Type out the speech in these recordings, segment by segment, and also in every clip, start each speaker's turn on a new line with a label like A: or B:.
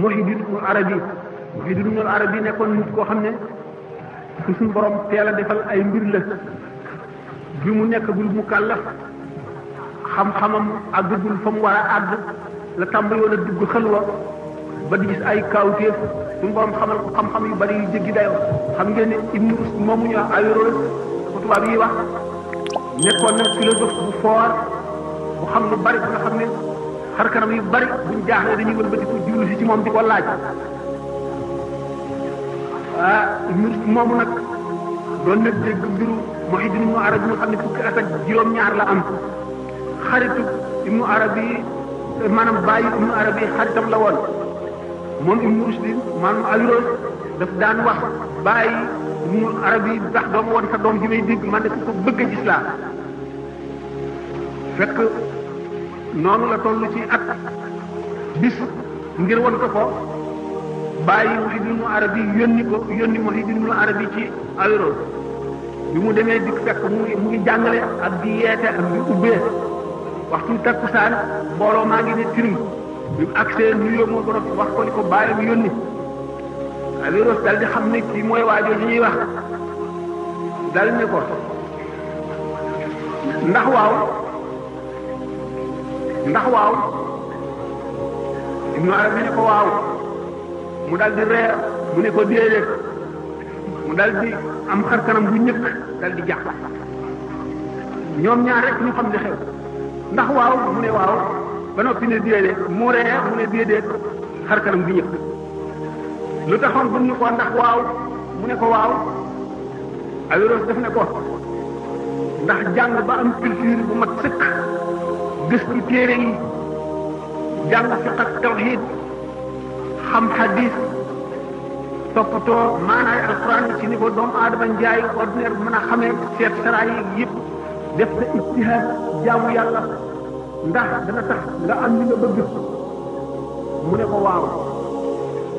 A: Muhyiddin Arabi Muhyiddin Arabi nekkoon nit koo xam ne ku suñu borom teel a defal ay mbir la bi mu nekkagul mu kàllaf xam-xamam àggagul fa mu war a àgg la tàmbali woon a dugg xelwa ba di gis ay kaawteef suñu borom xamal ko xam-xam yu bari yu jéggi dayoo xam ngeen ne Ibnu Rushd moomu ñu Averroès ko tubaab yi wax nekkoon na philosophe bu fort bu xam lu bari ba nga xam ne xar kanam yu bari buñ jaaxle dañuy wëlbati ko jublu si ci moom di ko laaj Ibnu Rushd moomu nag doon na dégg mbiru Muhyiddin Ibnu Arabi nga xam ne fukki at ak juróom-ñaar la am xaritu Ibnu Arabi maanaam bàyyi Ibnu Arabi xaritam la woon moom Ibnu Rushd maanaam Averroès daf daan wax bàyyi Ibnu Arabi ndax doom woon sa doom ji may dégg man de ko bëgg a gis laa fekk noonu la toll ci at bis ngir won ko ko bàyyi Muhyiddin Ibnu Arabi yónni Muhyiddin Ibnu Arabi ci Averroès bi mu demee dikk fekk mu ngi jàngale ak di yeete ak di ubbee waxtu takkusaan mbooloo maa ngi ne tirim bi mu agsee nuyoo moo borom wax ko ni ko bàyyi mu yónni Averroès dal di xam ne kii mooy waajoo li ñuy wax dal ne ko ndax waaw Ibnu Arabi ne ko waaw mu dal di reer mu ne ko déedéet mu dal di am xar kanam bu ñëkk dal di jàpp ñoom ñaar rek ñu xam li xew ndax waaw mu ne waaw ba noppi ne déedéet mu reer mu ne déedéet xar kanam bu ñëkk lu taxoon bu ñu ko ndax waaw mu ne ko waaw Averroès daf ne ko ndax jàng ba am culture bu mat sëkk gëstu téere yi jàng fiq ak tawhid xam hadis toppatoo maanaay alquran ci ni ko doomu aadama njaay ordinaire bu mën a xamee seet saraay yi yëpp def sa ijtihaad jaamu yàlla ndax dana tax nga am li nga bëgg mu ne ko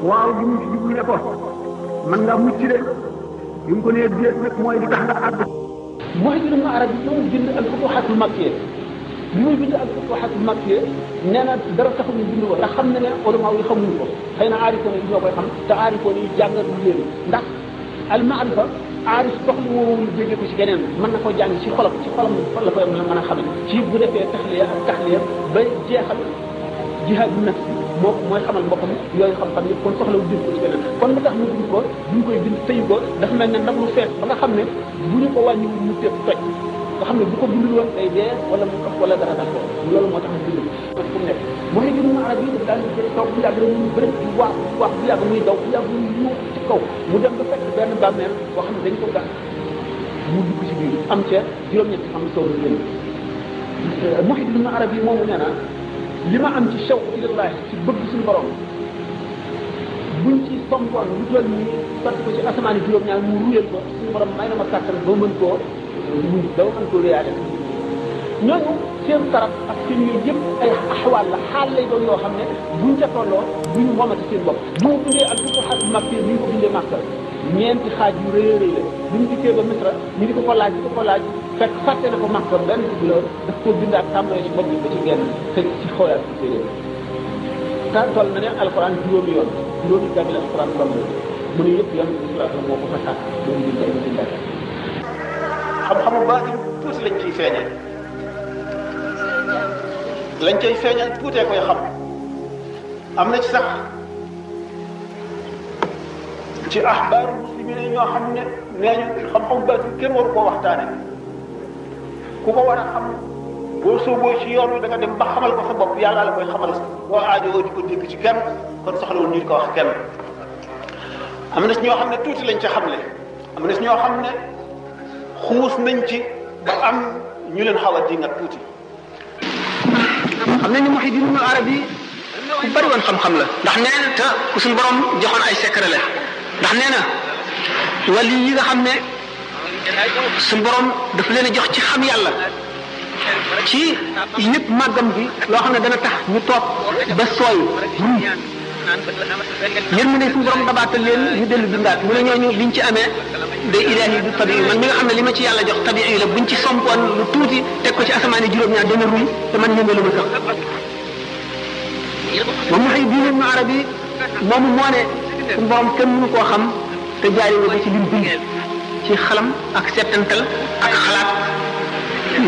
A: waaw bi mu ci jublu ne ko man nga mucc de bi mu ko nee déet nag mooy di tax nga àgg Muhyiddin Ibnu Arabi bi mu bind al-Futuhatul Makkiyya bi muy bind al-Futuhatul Makkiyya nee na dara taxul ñu bind ko ndax xam na ne ulama yi xamuñu ko xëy na aarifoon yi ñoo koy xam te aarifoon yi jàngatu leen ndax al-ma'rifa aarif soxla woo jóge ko ci geneen mën na koo jàng ci xolam fan la koy mën a xamee ci bu defee taxliya ak taxliya ba jeexal jihaadu nafs mooy xamal boppam yooyu xam-xam yëpp kon soxla wu bind ko ci geneen kon lu tax mu bind ko bu ñu koy bind tëyu ko dafa mel ne ndax lu fees ba nga xam ne bu ñu ko wàññiwul mu tëb toj nga xam ne bu ko bindul woon day dee wala mu ëpp wala dara dal ko loolu moo tax mu bind ko fu mu nekk Muhyiddin Ibnu Arabi dafa daal di toog bu yàgg rek mu bëri di wax bu yàgg muy daw bu yàgg muy ñëw ci kaw mu dem ba fekk benn bàmmeel boo xam ne dañ ko gas mu dugg ci biir am ca juróom-ñetti xam soog a génn Muhyiddin Ibnu Arabi moomu nee na li ma am ci shawq ilallah ci bëgg suñu borom buñ ci somboon lu toll nii sotti ko ci asamaan yi juróom-ñaar mu ruyal ko suñu borom may na ma kàttan ba mën koo dama mën koo réyaale ñooñu seen taraf ak seen yooyu yëpp ay axwaal la xaal lay doon yoo xam ne buñ ca tolloo duñu moomati seen bopp bu ñu bindee ak Futuhatul Makkiyya ñu ko bindee Makka ñeenti xaaj yu rëy a rëy la bu ñu dikkee ba Misra ñu di ko laaj fekk fàtte na ko Makka benn ci la daf ko bind ak tàmbalee ci bopp bi ba ci genn fekk ci xoolaat ci séeréer ta toll na ne alxuraan juróomi gàmmi alxuraan toll na mu ne yëpp yoon Isra moo ko fa sàkk loolu ñu koy ci dara xam-xamu baatin tuuti lañ ciy feeñal tuutee koy xam am na ci sax ci axbaaru muslimin ñoo xam ne nee ñu xam-xamu baatin kenn waru koo waxtaane ku ko war a xam boo sooboo ci yoon wi da nga dem ba xamal ko sa bopp yàlla la koy xamal boo aajowoo di ko dégg ci kenn kon soxlawul ñu di ko wax kenn am na ci ñoo xam ne tuuti lañ ca xamle am na ci ñoo xam ne xuus nañ ci ba am ñu leen xaw a dingat tuuti
B: xam nañ ne Muhyiddin Ibnu Arabi ku bari woon xam-xam la ndax nee na te ku suñu borom joxoon ay secret la ndax nee na wali yi nga xam ne suñu borom dafa leen a jox ci xam yàlla ci yëpp màggam bi loo xam ne dana tax ñu toog ba sooy yéen mu ne suñu borom dabaatal leen ñu dellu bindaat mu ne ñooñu liñ ci amee day ilaahi du tabii man mi nga xam ne li ma ci yàlla jox tabii la buñ ci sompoon lu tuuti teg ko ci asamaan yi juróom-ñaar dana ruy te man ñëngalu ma sax moom Muhyiddin Ibnu Arabi moomu moo ne suñu borom kenn mënu koo xam te jaari nga ba ci lim bind ci xalam ak settantal ak xalaat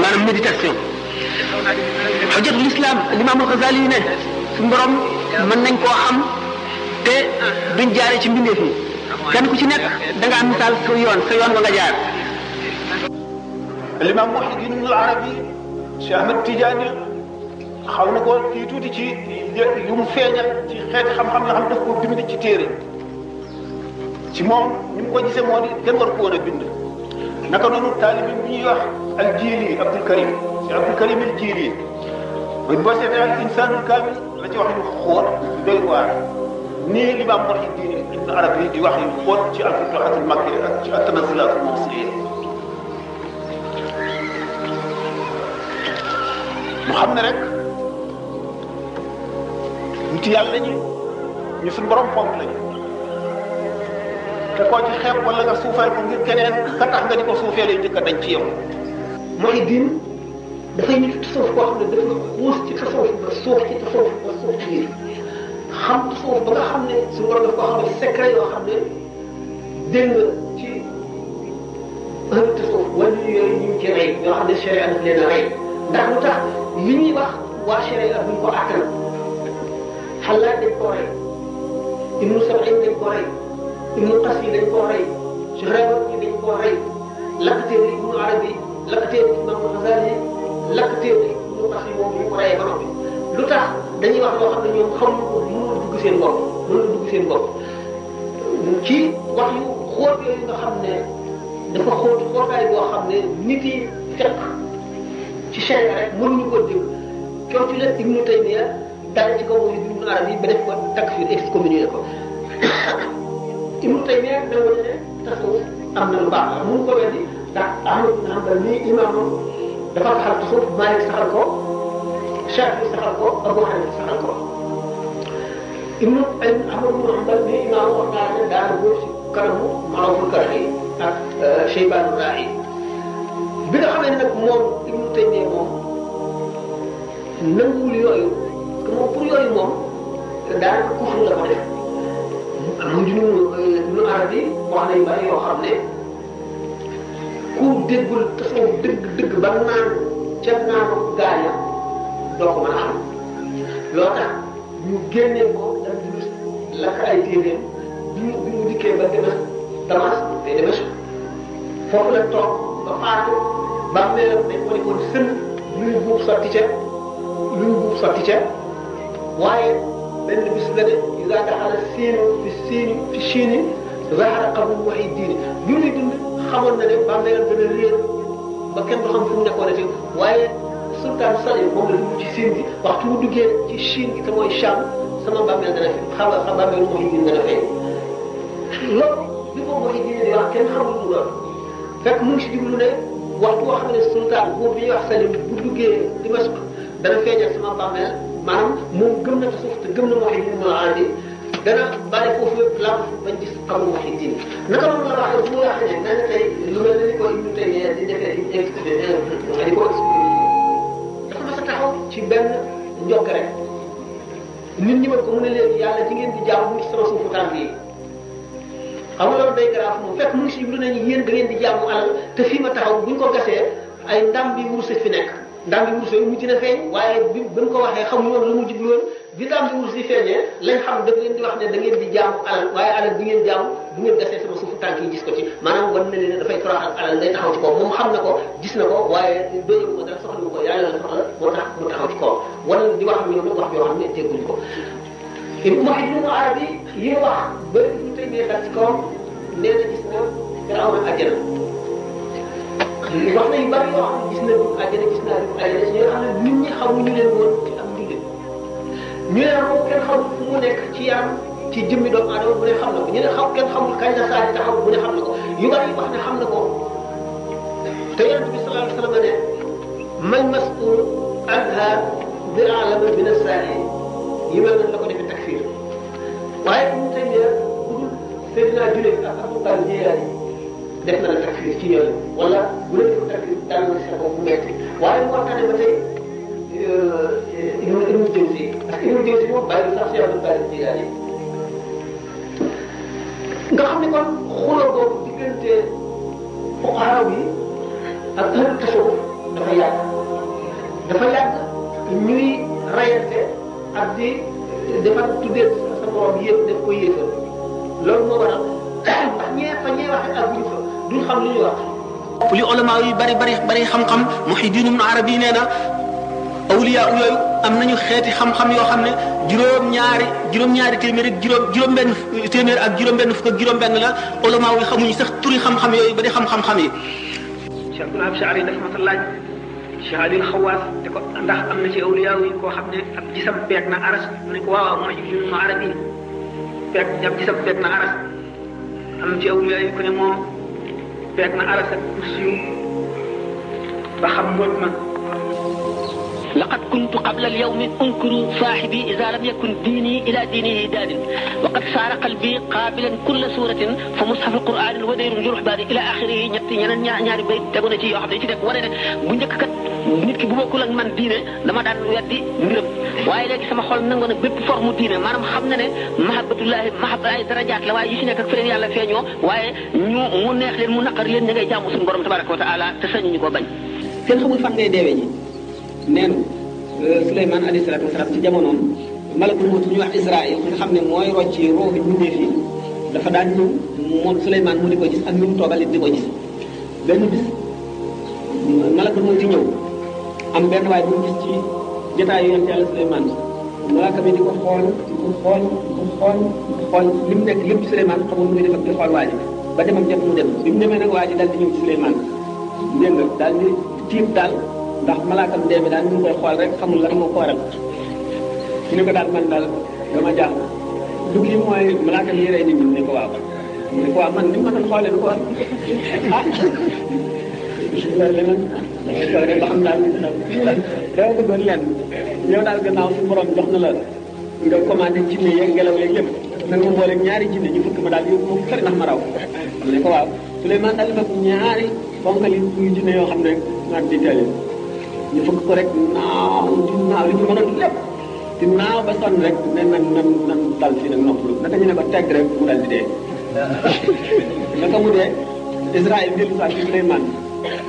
B: maanaam méditation xujjatul islam l'imam al-Ghazali yi ne suñu borom mën nañ koo xam te duñ jaare ci mbindeef yi kenn ku ci nekk da nga am misaal sa yoon wa nga jaar.
C: l'imam Muhyiddin Ibn al-Arabi Cheikh Ahmed Tidiane xaw na ko kii tuuti ci yu mu feeñal ci xeeti xam-xam yoo xam daf ko bind ci téere ci moom ni mu ko gisee moo di kenn war ko woon a bind naka noonu taalibi bi ñuy wax al-Jili Abdul Karim si Abdul Karim al-Jili boo seetee al insaanul kaamil la ci wax yu xóot doy waar nii l'imam Muhyiddin Ibn Arabi di wax yu xóot ci al-Futuhatul Makkiya ak ci at-Tanazzulat al-Mawsiliya mu xam ne rek nit yàlla ñu suñu borom fonk lañu te koo ci xeeb wala nga suufeel ko ngir keneen ka tax nga di ko suufee lay njëkk a dañ ci yow.
D: Muhyiddin dafay nit tasawuf koo xam ne dafa xuus ci tasawuf ba suuf ci tasawuf ba suuf ci biir xam tasawuf ba nga xam ne suñu borom daf koo xam ne secret yoo xam ne dégg nga ci un tasawuf wala yooyu ñu ngi ci rey ñoo xam ne sharia daf leen a rey ndax lu tax li ñuy wax waa sharia buñ ko àttan Xallaaj dañ koo rey Ibnu Sab'in dañ koo rey Ibnu Qasi dañ koo rey Suhrawardi dañ koo rey Laqateeri Ibnu Arabi Laqateeri Imam Ghazali Laqateeri Ibnu Qasi moom ñu ko reyee ba noppi lu tax dañuy wax loo xam ne ñoom xamuñu ko mënul dugg seen bopp ci wax yu xóot yooyu nga xam ne dafa xóotaay boo xam ne nit yi fekk ci sharia rek mënuñu ko dégg coow ci la Ibnu Taymiya daal ci kaw Muhyiddin Ibn Arabi ba def ko takfir excommunié ko Ibnu Taymiya da nga ne tasawuf am na lu baax la mun ko weddi ndax Ahmad ibn Hanbal nii imaamam dafa saxal tasawuf Maalik saxal ko Shaafi saxal ko Abu Hanifa saxal ko Ahmad ibn Hanbal nii imaam wax naa ne daana góor ci kanamu Ma'ruful Karxi ak Shaybaanu Raa'i bi nga xamee ne nag moom Ibnu Taymiya moom nanguwul yooyu te moom pour yooyu moom daanaka kufru la ko def Ibnu Arabi wax na yu bari yoo xam ne ku déggul tasawuf dëgg ba naan ca naanu gaaña doo ko mën a xam loo tax ñu génnee ko daf di lakk ay téeréem bi mu dikkee ba Damas te Damas foofu la toog ba faatu ba meelam dañ ko nekkoon sën luñ buub sotti ca waaye benn bis la ne iza daxala siinu fi siini zahara qabru Muhyiddin bi muy dund xamoon na ne bàmmeelam dana réer ba kenn du xam fu mu nekkoon ci waaye sultaan Salim moom la dugg ci siin bi waxtu mu duggee ci Chine gi te mooy Cham sama bàmmeel dana fi xam bàmmeelu Muhyiddin dana fay loolu bi ko Muhyiddin di wax kenn xamul lu doon fekk mu ngi si jublu ne waxtu boo xam ne sultaan boobu bi ñuy wax Salim bu duggee Dimashq dana feeñal sama bàmmeel maanaam moom gëm na tasawuf te gëm na Muhyiddin Ibn Arabi dana bàyyi foofu yëpp laam bañ gis xamul Muhyiddin naka noonu la waxee bu mu waxee ne nee na tey lu mel ne ni ko Ibnu Taymiya di defee di ko expliqué dafa mas a taxaw ci benn njokk rek nit ñi mën ko mu ne leen yàlla ci ngeen di jaamu mu ci sama suufu tànk yi xam nga loolu day garaaf moom fekk mu ngi si jublu nañu yéen da ngeen di jaamu alal te fii ma taxaw buñ ko gasee ay ndam bi wurse fi nekk ndam bi wurse yi mujj na feeñ waaye bi buñ ko waxee xamuñu woon lu mu jublu woon bi ndam bi wurse yi feeñee lañ xam daf leen di wax ne da ngeen di jaamu alal waaye alal bi ngeen jaamu bu ngeen gasee sama suufu tànk yi gis ko ci maanaam wan na leen ne dafay toroxal alal day taxaw ci kaw moom xam na ko gis na ko waaye doyul ko dara soxla ko yàlla la soxla moo tax mu taxaw ci kaw wala di wax ak ñoom wax yoo xam ne dégguñ ko Muhyiddin Ibn Arabi yi wax ba ñu tey nee dal ci kawam nee na gis na Firawna àjjana wax na yu bari yoo xam ne gis na dugg àjjana gis naa dugg àjjana ñi nga xam ne nit ñi xamuñu leen woon ci am jullit ñu ne moom kenn xamul fu mu nekk ci yaram ci jëmmi doomu aadama bu ne xam na ko ñu ne kenn xamul kañ la saa di taxaw bu ne xam na ko yu bari wax ne xam na ko te Yonent bi sallallahu alayhi wa sallam ne mal mas'uul anhaa bi a'lama mina as-saa'il yi mel noonu la ko defee takfir waaye bu mu tey ne budul Seydina Junayd ak Abu Talib Jilaani def na la takfir ci yooyu wala bu la def takfir daal nga si ko bu metti waaye moo tax ne ba tey Ibnu Jawzi parce que Ibnu Jawzi moom bàyyi sax si Abu Talib Jilaani nga xam ne kon xuloo boobu diggante fuqahaa yi ak ahlu tasawuf dafa yàgg ñuy rayante ak di defar tuddee sa borom yëpp daf koy yéefal loolu moo waral ndax ñee waxe ak buñ fa duñ xam lu ñuy wax.
B: li ulama yi bari xam-xam Muhyiddin Ibn Arabi nee na awliya yooyu am nañu xeeti xam-xam yoo xam ne juróom-ñaari téeméer ak juróom-benn téeméer ak juróom-benn fukk ak juróom-benn la ulama yi xamuñu sax turi xam-xam yooyu ba di xam-xam yi.
A: Cheikh Abdul Wahab Sha'ari dafa ma laaj Cheikh Adil Xawaas te ko ndax am na ci awliya yi koo xam ne ab gisam peeg na aras mu ne ko waaw Muhyiddin Ibn Arabi ab gisam peeg na aras am ci awliya yi ku ne moom peeg na aras ak kursi ba xam mboot ma.
E: لقد كنت قبل اليوم أنكر صاحبي إذا لم يكن ديني إلى دينه داد وقد صار قلبي قابلا كل سورة فمصحف القرآن ودير جرح باري إلى آخره ñaari bay tegu na ci yoo xam ne ci def wane ne bu njëkk kat nit ki bu bokkul ak man diine dama daan weddi mbiram waaye léegi sama xol nangoon na bépp forme diine maanaam xam na ne mahabbatullahi ay darajaat la waaye yi ci nekk ak feneen yàlla feeñoo waaye mu neex leen mu naqar leen ña ngay jaamu suñu borom tabaraka wa taala te sañuñu ko bañ.
B: kenn xamul fan ngay deewee ji nee na Suleymaan alayhi salaatu wasalaam ci jamonoom malakul mawt ñuy wax Israël nga xam ne mooy rocci rooxi mbindeef yi dafa daan ñëw moom Suleymaan mu di ko gis ak ñu mu toogal di ko gis benn bis malakul mawt ñëw am benn waay bu mu gis ci jotaayu yonent Yàlla Suleymaan malaka bi di ko xool li mu nekk lépp ci Suleymaan xamul muy def ak di xool waa ji ba demam jot mu dem bi mu demee nag waa ji daal di ñëw ci Suleymaan dégg nga daal di tiim daal ndax malaakam dee bi daal ñu ngi koy xool rek xamul lan moo ko waral ñu ne ko daal man daal dama jaaxle lu kii mooy malaakam yi rey nit ñi ne ko waaw mu ne ko waaw man ni ma doon xoolee du ko war leneen ba xam daal dama bëggoon lenn yow daal gannaaw suñu borom jox na la nga commandé jinne yeeg ngelaw yeeg lépp nag ma boole ñaari jinne ñu fëkk ma daal yóbbu ma fari ndax ma raw mu ne ko waaw Souleymane daal di fekk ñaari fonkali ñu jinne yoo xam ne naan di teel ñu fëkk ko rek naaw li ñu mënoon lépp di naaw ba sonn rek ne nan dal fii nag noppalu naka ñu ne ko teg rek mu dal di dee naka mu dee Israël dellu saa ci Souleymane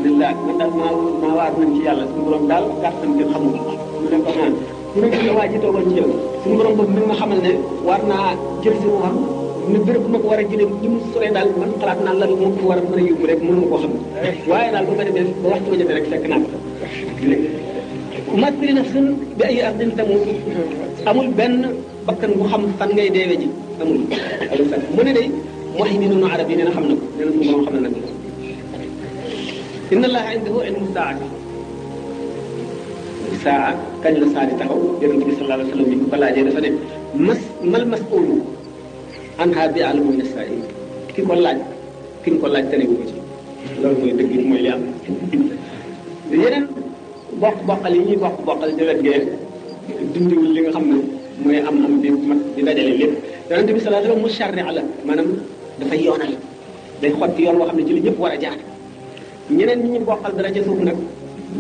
B: billahi man daal maa waar nañ ci yàlla suñu borom daal gàttam ngeen xamul mu ne ko naan mu ne ko waa ji toogoon ci yow suñu borom boobu mi nga xamal ne war naa jël si mu xam ne béréb bu ma ko war a jëlee ni mu soree daal man xalaat naa lan moo ko war a mën a yóbbu rek mënu ma koo xam waaye daal bu ma demee ba waxtu ba jotee rek fekk naa ko mat li nafsin bi ay ardin tamut amul benn bakkan bu xam fan ngay deewee ji amul mu ne day Muhyiddin Arabi nee na xam na ko nee na suñu borom xam na nag inna allaha indahu ilmu saati saa kañ la saa di taxaw yonent bi sallallahu alayhi wa sallam bi ko laajee dafa ne mal mas'ulu anha bi a'lamu min as-sa'il ki ko laaj terewu ko ci loolu mooy dëgg mooy li am yeneen boqal yi ñuy boqal di wet gee dindiwul li nga xam ne mooy am bi mat di dajale lépp yonent bi sallallahu alayhi wa sallam musharri' la maanaam dafay yoonal day xotti yoon boo xam ne ci li ñëpp war a jaar ñeneen ñi ñu boqal dara ca suuf nag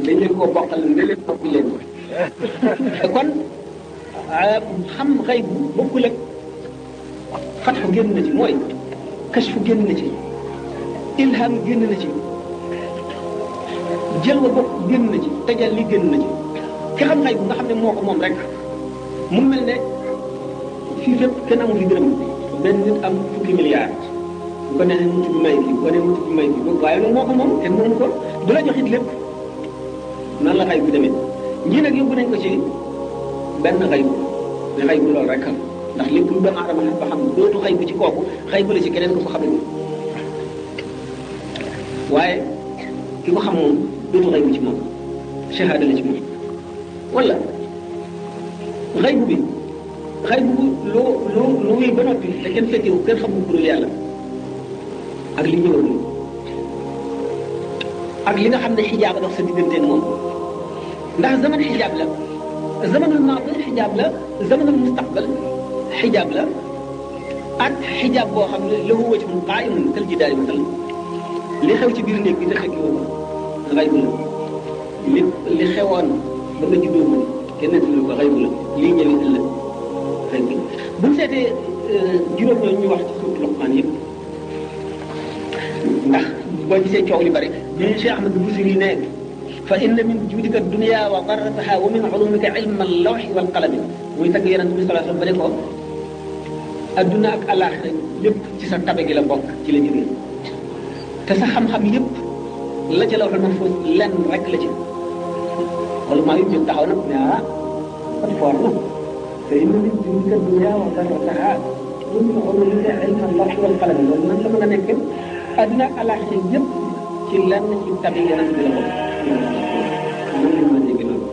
B: dañ leen koo boqal ne leen topp leen kon xam xëy bu bokkul ak fatxu génn na ci mooy kashfu génn na ci ilham génn na ci jël wa bopp génn na ci tajal li génn na ci ki xam xëy bu nga xam ne moo ko moom rek mu mel ne fii fépp kenn amul fi dërëm benn nit am fukki milliard bu ko neexee mu tudd may kii bu ko neexee mu tudd may kii waaye loolu moo ko moom kenn moomu ko du la jox it lépp nan la xay bu demee ñii nag yóbbu nañ ko ci benn xay bu ne xay bu loolu rek ndax lépp lu doomu aadama ba xam dootu xay bu ci kooku xay bu la ci keneen ko ko xamee waaye ki ko xam moom dootu xay bu ci moom shahada la ci moom wala xay bu bi xay bu loo wéy ba noppi te kenn fekkewu kenn xamul ku dul yàlla ak li ñëwagul ak li nga xam ne xijaab dox sa digganteen moom ndax zaman xijaab la zamanul maadi xijaab la zamanul mustaqbal xijaab la ak xijaab boo xam ne lahu wajhun qaa'imun kal jidaari masalan li xew ci biir néeg bi te fekki woo ko xaybu la li xewoon ba nga juddoo ma kenn nettali ko xaybu la lii ñëwee ëllëg xaybu la bu ñu seetee juróom ñooñu ñu wax ci suuratu Luqmaan yëpp boo gisee coow li bari ñu Cheikh Ahmad Busiri ne fa inna min juudika dunya wa darrataha wa min ulumika ilma al-lawhi wal qalami muy tagg yonent bi sallallahu alayhi wa sallam ba ne ko adduna ak àllaaxira lépp ci sa tabe gi la bokk ci la jógee te sa xam-xam yëpp la ca lawhul mahfuz lenn rek la ci wala maa ngi jóg taxaw nag ne ah kon foor na fa inna min juudika dunya wa darrataha wa min ulumika ilma al-lawhi wal qalami loolu nan la mën a nekk adduna ak àllaaxira yëpp ci lenn ci tabe yonent bi la bokk nan la mën a dégg loolu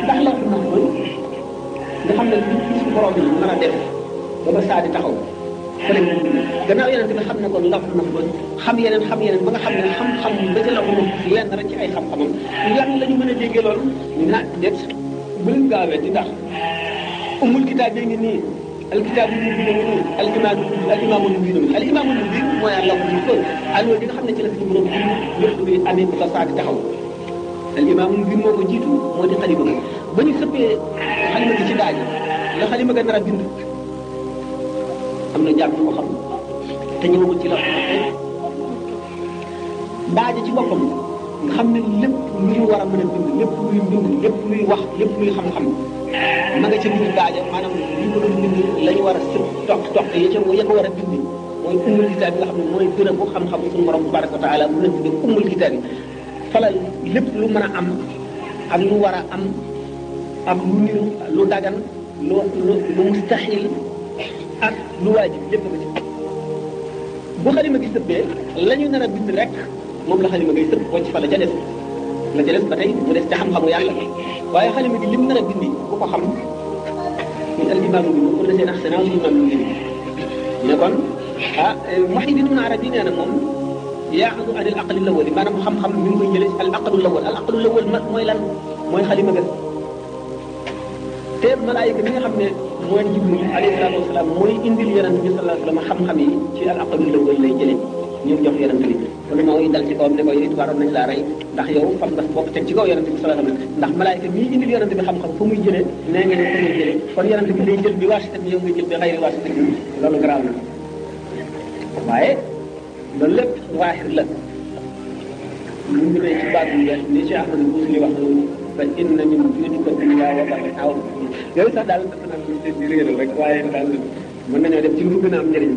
B: ndax lawhul mahfuz nga xam ne li ci borom bi mën a def ba ba saa di taxaw fële mu gannaaw yeneen bi xam ne kon lawhul mahfuz xam yeneen ba nga xam ne xam-xam ba ca lawhul mahfuz lenn rek ci ay xam-xamam lan la ñu mën a déggee loolu ñu naan déet bu leen gaawee di ndax umul kitaab bi ngi nii alkitaab bi ngi nii alimaamul mubiin mooy lawhul mahfuz alwa di nga xam ne ci la suñu borom lépp luy amee ba saa di taxaw alimaamul mubiin moo ko jiitu moo di xalima ba ñu sëppee xalima gi ci daaj la xalima ga nar a bind am na jàng ko xam te ñëwagul ci la daaje ci boppam nga xam ne lépp lu ñu war a mën a bind lépp luy bind lépp luy wax lépp luy xam-xam ma nga ca bind daaje maanaam li ko doon bind la ñu war a sëpp toq ya ko war a bind mooy ummul kitaab bi nga xam ne mooy gën a bu xam-xam suñu borom tabaraka wa taala bu la tuddee ummul kitaab bi fala lépp lu mën a am ak lu war a am ak lu niru lu dagan lu mustaxil ak lu waajib lépp ko ci bu xalima gi sëppee la ñu nar a bind rek moom la xalima ngay sëpp wàcc fa la ca des ba tey mu des ca xam-xamu yàlla waaye xalima gi lim nar a bindi bu ko xam ñu al imam bi ko la seen axsana li imam bi ne kon Muhyiddin Ibn Arabi nee na moom yaaxudu an al aqli lawal maanaam xam-xam mi ngi koy jëlee al aqlu lawal mooy lan mooy xalima ga te malaayika mi nga xam ne mooy Jibril alayhi salaatu wasalaam mooy indil yonent bi sallallahu alayhi wa sallam xam-xam yi ci al aqlu lawal lay jëlee ñëw jox yonent bi kon moo dal ci kawam ne ko it waroon nañ laa rey ndax yow fam nga bopp teg ci kaw yonent bi sallallahu alayhi wa sallam ndax malaayika mii indil yonent bi xam-xam fu muy jëlee nee nga ne fu muy jëlee kon yonent bi lay jël bi waasita bi yow ngay jël bi xayri waasita bi loolu garaaw na waaye loolu lépp waaxir la ñu ngi rëy ci baat bi ni ci Ahmad Busiri wax noonu fa inna min juudika dunya wa darrataha yooyu sax daal dafa naan ñu di réeral rek waaye daal mën nañoo dem ci lu gën a am njëriñ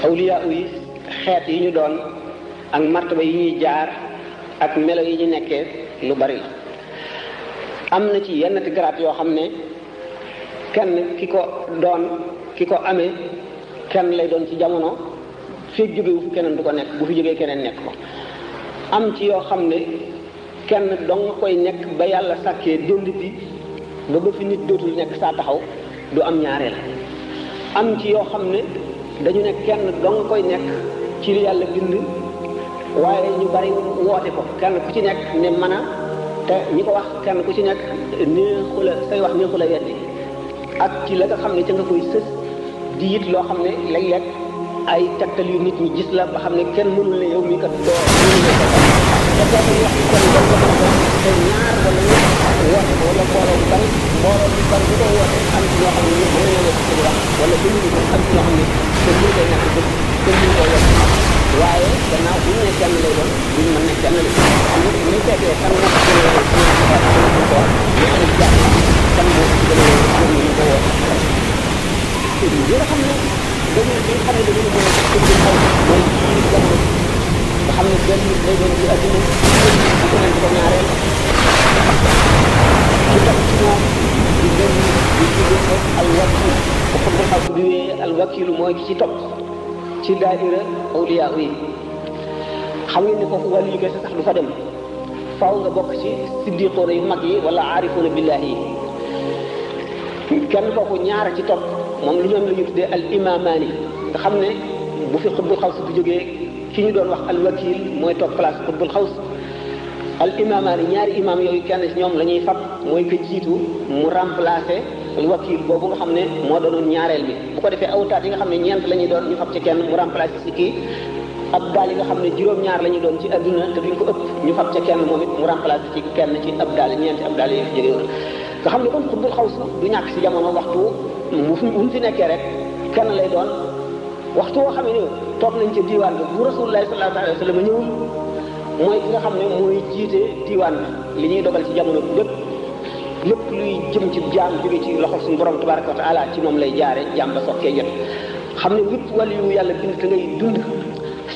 D: awliya yi xeet yi ñu doon ak martaba yi ñuy jaar ak melo yi ñu nekkee lu bari la am na ci yenn garaat yoo xam ne kenn ki ko doon ki ko amee kenn lay doon ci jamono fii jógewu fi keneen du ko nekk bu fi jógee keneen nekk ko am ci yoo xam ne kenn dong koy nekk ba yàlla sàkkee dund bi ba fi nit dootul nekk saa taxaw du am ñaareel am ci yoo xam ne dañu ne kenn dong koy nekk ci li yàlla bind waaye ñu bari woote ko kenn ku ci nekk ne mën a te ñi ko wax kenn ku ci nekk neexu la say wax neexu la weddi ak ci la nga xam ne ca nga koy sës di it loo xam ne léeg-léeg ay tegtal yu nit ñi gis la ba xam ne kenn mënul ne yow mii kat doo te boo koy wax kenn dong ko mën a doon te ñaar wala ñett woote ko wala mbooloo bu bari bu ko woote am ci ñoo xam ne ñëpp mën nañoo wax ci wax wala bu ñu am ci ñoo xam ne kenn mënu koy ñàkk dëgg kenn mënu koy wax waaye gannaaw bu ñu ne kenn lay doon bu ñu mën ne kenn la ñu fekkee kan moo ko gën a ko ñu am jàpp kan moo ko gën a ñu ko woote yi nga xam ne dañu xam ne dañu mën a tëgg xaw mooy ci jamono nga xam ne benn nit lay doon ci adduna bu ko leen ko ñaareel ci topp ci moom di benn di tuddee ko al wakil bu xam ne xaw bi wee al wakilu mooy ki ci topp ci daayira awliya yi xam ngeen ne foofu wàllu yu kese sax du fa dem faaw nga bokk ci siddiqoona yu mag yi wala aarifoona billahi yi kenn kooku ñaara ci topp moom lu ñoom la ñu tuddee al imamaani nga xam ne bu fi xutbul xaws bu jógee ki ñu doon wax al wakil mooy toog place xutbul xaws al imamaani ñaari imam yooyu kenn ci ñoom la ñuy fab mooy ko jiitu mu remplacer al wakil boobu nga xam ne moo doonoon ñaareel bi bu ko defee awtaat yi nga xam ne ñeent la ñuy doon ñu fab ci kenn mu remplacer ci kii ab daal yi nga xam ne juróom-ñaar la ñuy doon ci adduna te duñ ko ëpp ñu fab ca kenn moom it mu remplacer ci kenn ci ab daal ñeenti ab daal yi fi jógee woon nga xam ne kon xutbul xaws du ñàkk si jamono waxtu mu fi nekkee rek kenn lay doon waxtu woo xam ne toog nañ ca diwaan bi bu rasulullahi sallallahu alayhi wa sallam ñëwul mooy ki nga xam ne mooy jiite diwaan bi li ñuy dogal ci jamono bi lépp luy jëm ci jaam jóge ci loxo suñu borom tabaraka wa taala ci moom lay jaare jaam ba sokkee jot xam ne wépp wàllu yu yàlla bind te ngay dund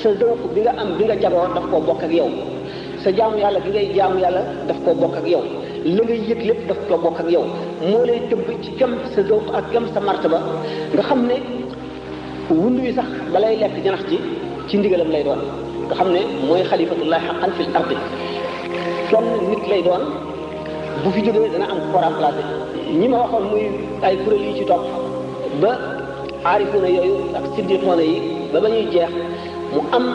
D: sa zawq bi nga am bi nga jagoo daf koo bokk ak yow sa jaamu yàlla bi ngay jaamu yàlla daf koo bokk ak yow la ngay yëg lépp daf koo bokk ak yow moo lay tëbb ci kem sa zawq ak kem sa martaba nga xam ne wund wi sax balay lekk janax ji ci ndigalam lay doon nga xam ne mooy xalifatullahi xaqan fil ardi kenn nit lay doon bu fi jógee dana am ko remplacé ñi ma waxoon muy ay kuréel yi ci topp ba aarifuna yooyu ak siddiqoona yi ba ñuy jeex mu am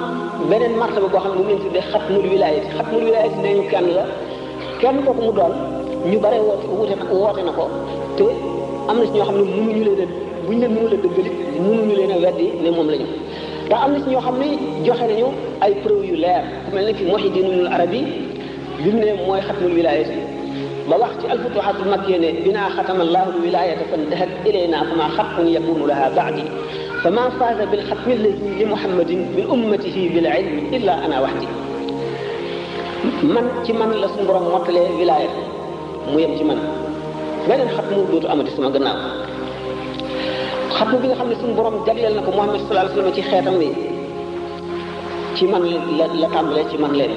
D: beneen martaba boo xam ne mu ngeen tuddee xatmul wilaayati nee ñu kenn la kenn kooku mu doon ñu bare woote na ko te am na si ñoo xam ne mënuñu leen a buñ leen mënul a dëggalit mënuñu leen a weddi ne moom la ñu te am na si ñoo xam ne joxe nañu ay preuve yu leer ku mel ne fi Muhyiddinul Arabi bi mu ne mooy xatmul wilaayati ba wax ci alfutuhatul makkiya ne binaa xatama allahu alwilayata fantahat ilayna fama xatmun yakunu laha baadi fama faaza bilxatmi alladi li muhammadin min ummatihi bil ilmi illa ana waxdi man ci man la suñu borom mottalee wilaya mu yem ci man beneen xatmu dootu amati sama gannaaw xatmu bi nga xam ne suñu borom jagleel na ko Muhammad sallallahu alayhi wa sallam ci xeetam wi ci man la tàmbalee ci man leen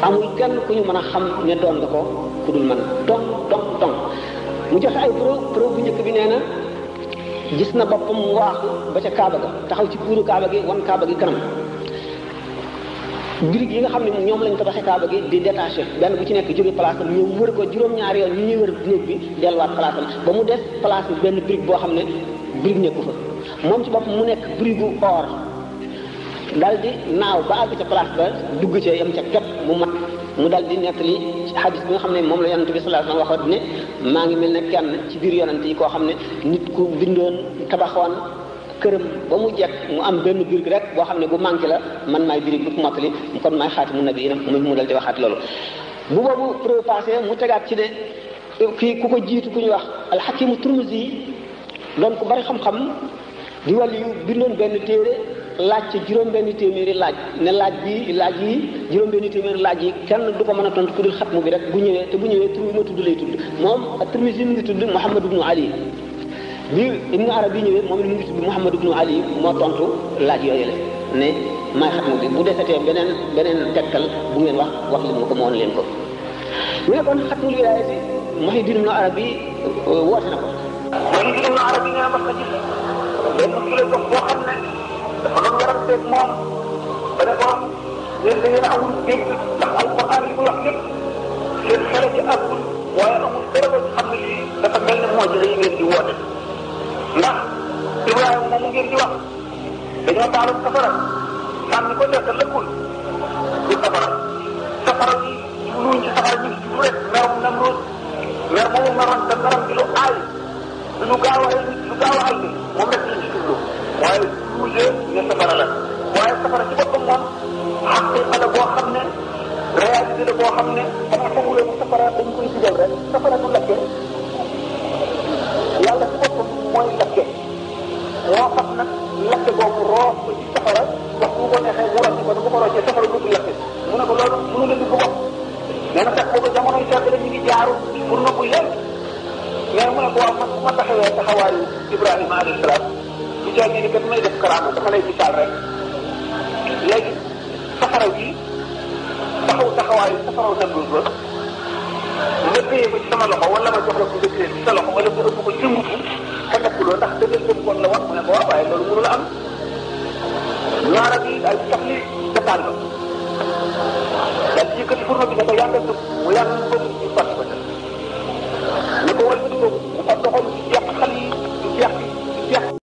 D: amul kenn ku ñu mën a xam ne doon nga ko ku dul man dong mu joxe ay preuve bu njëkk bi nee na gis na boppam mu waaxu ba ca Kaaba ga taxaw ci puuru Kaaba gi wan Kaaba gi kanam birig yi nga xam ne ñoom lañ tabaxee Kaaba gi di détaché benn bu ci nekk jóge place am ñëw wër ko juróom-ñaari yoon ñu ñuy wër néeg bi delluwaat place am ba mu des place bi benn birig boo xam ne birig nekku fa moom ci boppam mu nekk birigu or dal di naaw ba àgg ca place ba dugg ca yam ca képp mu mat mu dal di nettali xadis bi nga xam ne moom la yonante bi sallallahu alayhi wasallam waxoon ne maa ngi mel ne kenn ci biir yonante yi koo xam ne nit ku bindoon tabaxoon këram ba mu jekk mu am benn birig rek boo xam ne bu manqué la man maay birig bu mottali kon maay xaatimu nabi mu dal di waxaat loolu bu boobu prépassé mu tegaat ci ne kii ku ko jiitu ku ñuy wax alxakimu turmusi doon ku bari xam-xam di wàllu yu bindoon benn téere laaj ci juróom-benni téeméeri laaj ne laaj yi juróom-benni téeméeri laaj yi kenn du ko mën a tontu ku dul xatmu bi rek bu ñëwee tur bi ma tudd lay tudd moom Tirmisi mu ngi tudd Muhammad ibnu Ali bi Ibnu Arabi ñëwee moom mu ngi tudd Muhammad ibnu Ali moo tontu laaj yooyu la ne maay xatmu bi bu desatee beneen tegtal bu ngeen wax li ma ko moon leen ko ñu ne kon xatmul wilaayati Muhyiddin Ibnu Arabi woote na ko
C: Muhyiddin Ibnu Arabi nee ma ko gis benn philosophe boo xam ne dafa doon waranteeg moom ba ne ko yéen da ngeen a amul dégg ndax alquran li mu wax lépp seen xale ci àggul waaye amul dara ba xam ne lii dafa mel ne moo jëlee yi ngeen di woote ndax Ibrahima moomu ngeen di wax dañoo taaloon safara sànni ko def lëkkul du safara yi luñ ci safara ñu ngi ci rek merum Namruud mer moomu meroon te meram di lu aay lu gaaw a àll moom rek lañ ci jublu waaye suujee ne safara la waaye safara ci boppam moom xaqiqa la boo xam ne réalité la boo xam ne dama xamuloo ne safara dañ koy digal rek safara du lakke yàlla ci boppam mooy lakke moo xam nag lakke boobu roof ko ci safara wax bu ko neexee mu rocci ko bu ko roccee safara dootul lakke mu ne ko loolu mënu leen di ko wax nee na fekk boobu jamonoy sedd la ñu ngi jaaru pour nëbbu leen mais mu ne ko waaw man bu ma taxawee taxawaayu Ibrahima alayhi salaam bu jaagee ni kat may def karaama dama lay misaal rek léegi safara bi taxawaayu safaraw Namruud ba nga téye ko ci sama loxo wala ma jox la ko nga téye ci sa loxo wala nga ëpp ko ci mbubb te nekkuloo ndax dëggal boobu kon la wax mu ne ko waaw waaye loolu mënu la am ñaara bi daal di tax li dataan ba daal di yëkkati fourneau bi ne ko yàggal mu yàgg ko